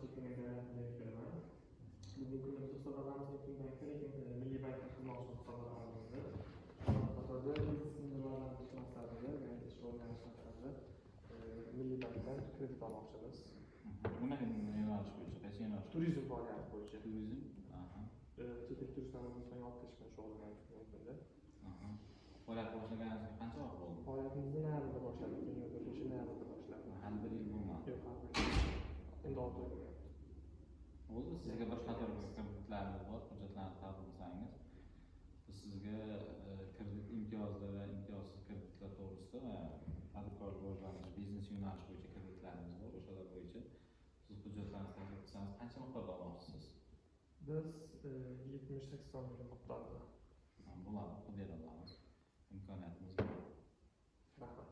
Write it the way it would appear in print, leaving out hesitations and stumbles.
Cheklangan jamiyatini direktoriman. Bugungi kunda biz hisoblanamiz Intim bankda, lekin Milliy bankda xizmat hisoblanamiz. Qatorda biznesni rivojlantirish maqsadida, ya'ni ish o'rganish maqsadida Milliy bankdan kredit olmoqchimiz. Nima yo'nalish bo'yicha? Qaysi yo'nalish? Turizm faoliyati bo'yicha. Turizm. Aha. Chet el turistlarini O'zbekistonga olib kelish bilan shug'ullanamiz bugungi kunda. Aha. Faoliyat boshlaganingizga qancha vaqt bo'ldi? Faoliyatimizni noyabrda boshladik, 2024 noyabrda boshladik. Hali bir yil bo'lmadi. Yo'q, hali bir yil. Endi 6 oy bo'lyapti. Bo'ldi, sizga bir qator kreditlarimiz bor, hujjatlarni taqdim qilsangiz, biz sizga kredit imtiyozli va imtiyozsiz kreditlar to'g'risida va tadbirkor rivojlantirish biznes yo'nalishi bo'yicha kreditlarimiz bor. O'shalar bo'yicha siz hujjatlarni taklif qilsangiz, qancha miqdorda olmoqchisiz? Biz 70-80 million miqdorida. Ha, bo'ladi, qilib bera olamiz. Imkoniyatimiz bor. Rahmat.